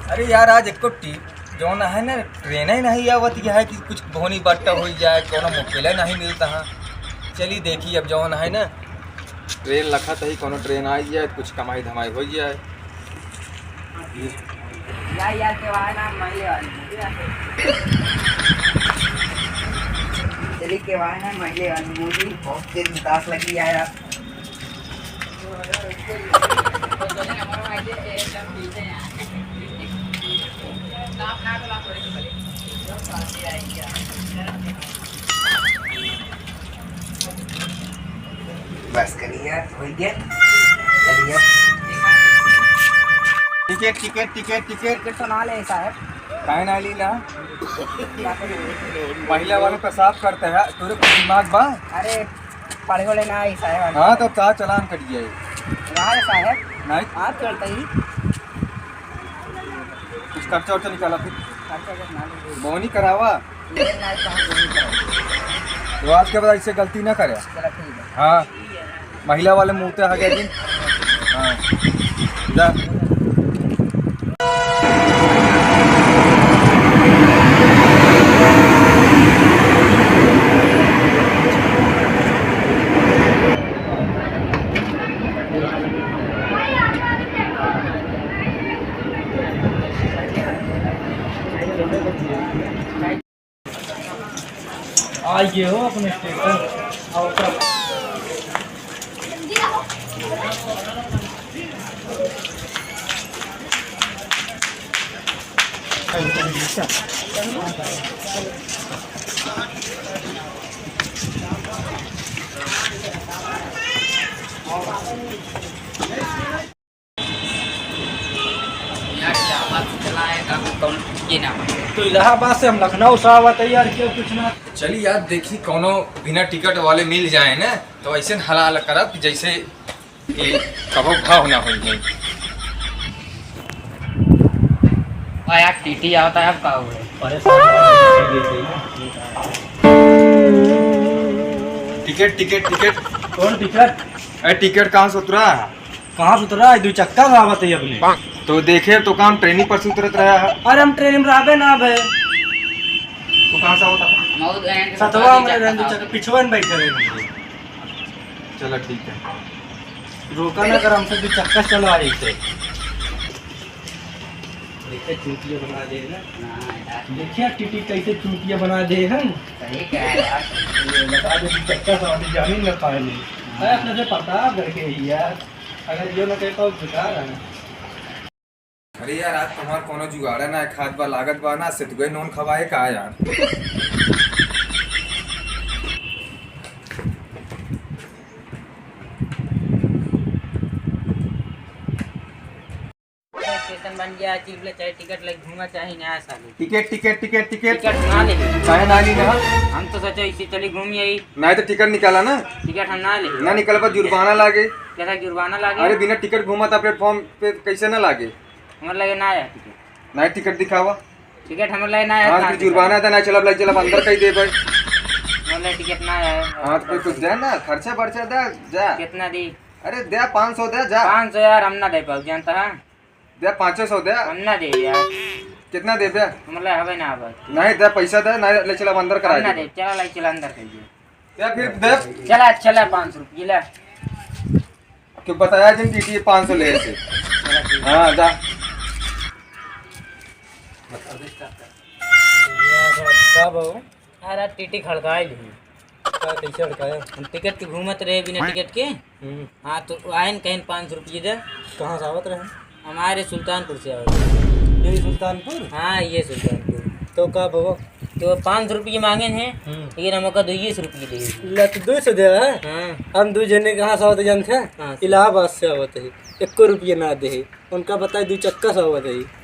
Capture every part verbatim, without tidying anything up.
अरे यार, आज एको टी-, जौन है ना, ट्रेन ही नहीं आवत है कि कुछ बोहनी बट्टा हो जाए, कोनो मोकेला नहीं मिलता है। चली देखी, अब जौन है ना, ट्रेन लखत ही, कोनो ट्रेन आई जाए, कुछ कमाई धमाई हो जाए। या, या, के वहाँ ना, महिले वाली मूवी आ गई। चली, के वहाँ ना, महिले वाली मूवी, बहुत तेज उदास लगी है यार। बस करिए, हो गया। चलिए। टिकट, टिकट, टिकट, टिकट। टिकट तो ना ले साहब। काहे ना ली ना? महिला वाले पेशाब करते हैं, तोरे कुछ दिमाग बा? अरे, पढ़े वाले ना आई साहब। हाँ, तो का चालान कट गया है? ना है साहब। नहीं? आप चलते ही। कुछ खर्चा उर्चा निकाला फिर। खर्चा उर्चा ना ले। बोनी करावा। ये ना तो हम बोनी करावा। तो आज के बाद ऐसे गलती ना करे। चला ठीक है। हाँ। महिला वाले मुँह ते आ गया जी। हाँ। जा। आइए हो अपने स्टेशन और यार, इलाहाबाद से चला है, का कौन ये ना हो। तो इलाहाबाद से हम लखनऊ से आवत है यार, क्यों कुछ ना। चली यार, देखी कौनो बिना टिकट वाले मिल जाए ना, तो ऐसे हलाल करब कि जैसे कि कबो भाव ना होई है। आ यार, टीटी आवता है, अब का हुआ? अरे सर, टिकट, टिकट, टिकट। कौन टिकट? अरे टिकट कहाँ से उतरा? कहाँ से उतरा है? दो चक्का से आवत है अपने। तो देखे तो काम ट्रेनी पर से उतरत रहा है। अरे हम ट्रेन में रहबे ना बे। तू कहाँ से आवत है? मऊ से आए हैं, सतवा में रहन, दो चक्का, पिछुआ में बैठे रहे। चलो ठीक है। रोका ना कर, हमसे दो चक्का चलो आई से। देखिए चूतिया बना दे ना। हाँ यार। देखिए टीटी कैसे चूतिया बना दे हैं। सही कह रहा है यार। ये बता दे कि कच्चा सामान जान ही ना पाए ले। हाँ। अरे अपने से पता करके ही यार। अगर यो ना कहे तो बेकार है। अरे यार, आज तुम्हार कोनो जुगाड़ा ना है, खात बा लागत बा ना, से तुगे नोन खवाए का यार। स्टेशन बन गया, चिल्ले चाहे टिकट लेके घूमा चाहे ना साले। टिकट, टिकट, टिकट, टिकट। टिकट ना ले। काहे ना ली ना? हम तो सोचे इसी चली घूम आई। नहीं तो टिकट निकाला ना। टिकट हम ना ले। ना निकलबा जुर्माना लागे। कैसा जुर्माना लागे? अरे बिना टिकट घूमा था प्लेटफॉर्म पे कैसे ना लागे? हमर लगे ना आया टिकट। नहीं टिकट दिखावा। टिकट हमर लगे ना आया, हाँ, कहाँ फिर से जुर्माना था, नहीं चलब, लाई चलब, अंदर कहीं दे भाई। हमर लगे टिकट ना आया। हाँ, तो फिर कुछ दे ना, खर्चा बर्चा दे, जा। कितना दी? अरे दे, पाँच सौ दे, जा। पाँच सौ यार, हम ना दे पाऊ, जानता है? दे, पाँचे सौ दे। हम ना दे यार। कितना दे बे? हमर लगे हवे ना हवे। नहीं दे, पैसा दे, नहीं ले चला, अंदर करा हम ना दे। दे, चला लाई, चला अंदर कर दे। दे फिर दे। चला, चला, पाँच सौ रुपये ला। क्यों बताया जिन टीटी पाँच सौ ले से। चला ठीक। हाँ, जा। का बाबू? अरे टीटी खड़काइल ही। का, कैसे खड़काया? हम टिकट के घूमत रहे बिना टिकट के। हम्म। हाँ, तो आयन कहेन पाँच सौ रुपये दे। कहाँ से आवत रहे? हमारे सुल्तानपुर से आवत रहे। ये सुल्तानपुर? हाँ, ये सुल्तानपुर। तो का बाबू? तो पाँच सौ रुपये मांगे हैं, हम्म। लेकिन हम ओका दुइये सौ रुपये दे। ले, तो दुइ सौ दे रहा है? हाँ। हम दुइ जने कहाँ से आवत जानते हैं? हाँ, सर। इलाहाबाद से आवत है, एको रुपये ना दे। उनका बताए दो चक्का से आवत है।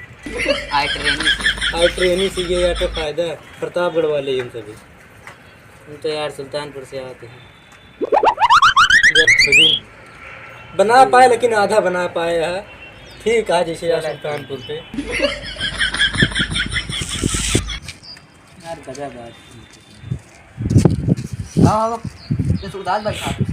आए ट्रेनी से। आए ट्रेनी से, ये आटे फायदा है। प्रतापगढ़ वाले ही हम सभी। हम तो यार सुल्तानपुर से आवत हैं। बना पाए, लेकिन आधा बना पाए है। ठीक है, जैसे यार सुल्तानपुर पे। यार गजब बात। हाँ, हाँ, ये सुखदास भाई साहब।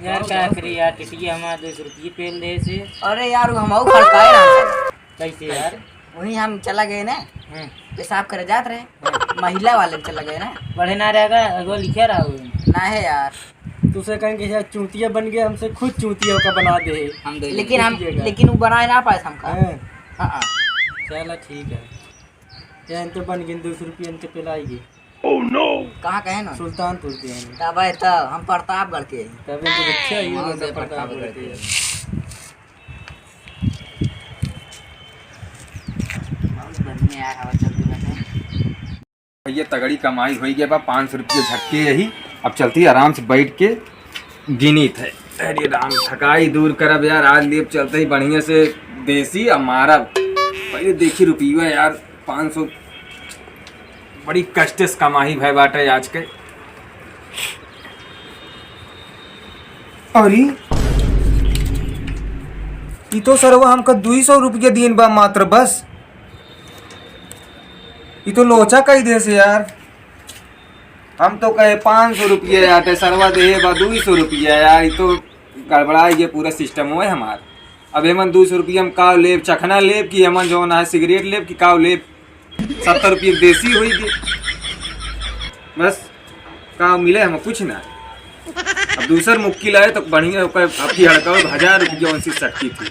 यार, का करी यार, टिटिया हमार दो सौ रुपये पेल दे से। अरे यार, वो हम और फड़काए रहा। कैसे यार? वहीं हम चला गए ना, हाँ। पेशाब करे जात रहे, हाँ। महिला वाले में चला गए ना। पढ़े ना रहेगा, अगो लिखे रहा हो। ना है यार। तुसे कहें कि यार चूतिया बन गया, हमसे खुद चूतिया का बना दे। हम दे लेकिन हम, देंगे। लेकिन वो बनाए ना पाए हमका। हाँ। हाँ, हाँ। चला ठीक है। यार, इनके बन गए दो सौ रुपये, इनके पिलाएगी। Oh no! कहाँ के है ना? सुल्तानपुर के हैं। तब है तब, हम प्रतापगढ़ के हैं। तब इनके बच्चे आइए, वहाँ से प्रतापगढ़ के हैं। बहुत बढ़िया यार, हवा चलती है। भैया, तगड़ी कमाई होई गया बा, पाँच सौ रुपये झक्के यही। अब चलती आराम से बैठ के गिनी थे। अरे राम, थकाई दूर करब यार, आज लेप चलते ही बढ़िया से देसी अब मारब। पहले देखी रुपया यार, पाँच सौ, बड़ी कष्ट से कमाई भय बाटे आज के। अरे, ई तो सरवा हमका दुई सौ रुपया दीन बा मात्र बस। ई तो लोचा कई देस यार। हम तो कहे पाँच सौ रुपया यार, ते सरवा देहे बा दुई सौ रुपया यार। ई तो गड़बड़ाई गया पूरा system होए हमार। अब एमन दुई सौ रुपया हम का लेब, चखना लेब कि एमन जौन है सिगरेट लेब कि का लेब? सत्तर रुपया के देसी होई गए। बस का मिले हम कुछ ना। अब दूसर मुक्की लाए तो बढ़िया ओकर आपकी हड़कावे हजार रुपया उनसे शक्ति थी।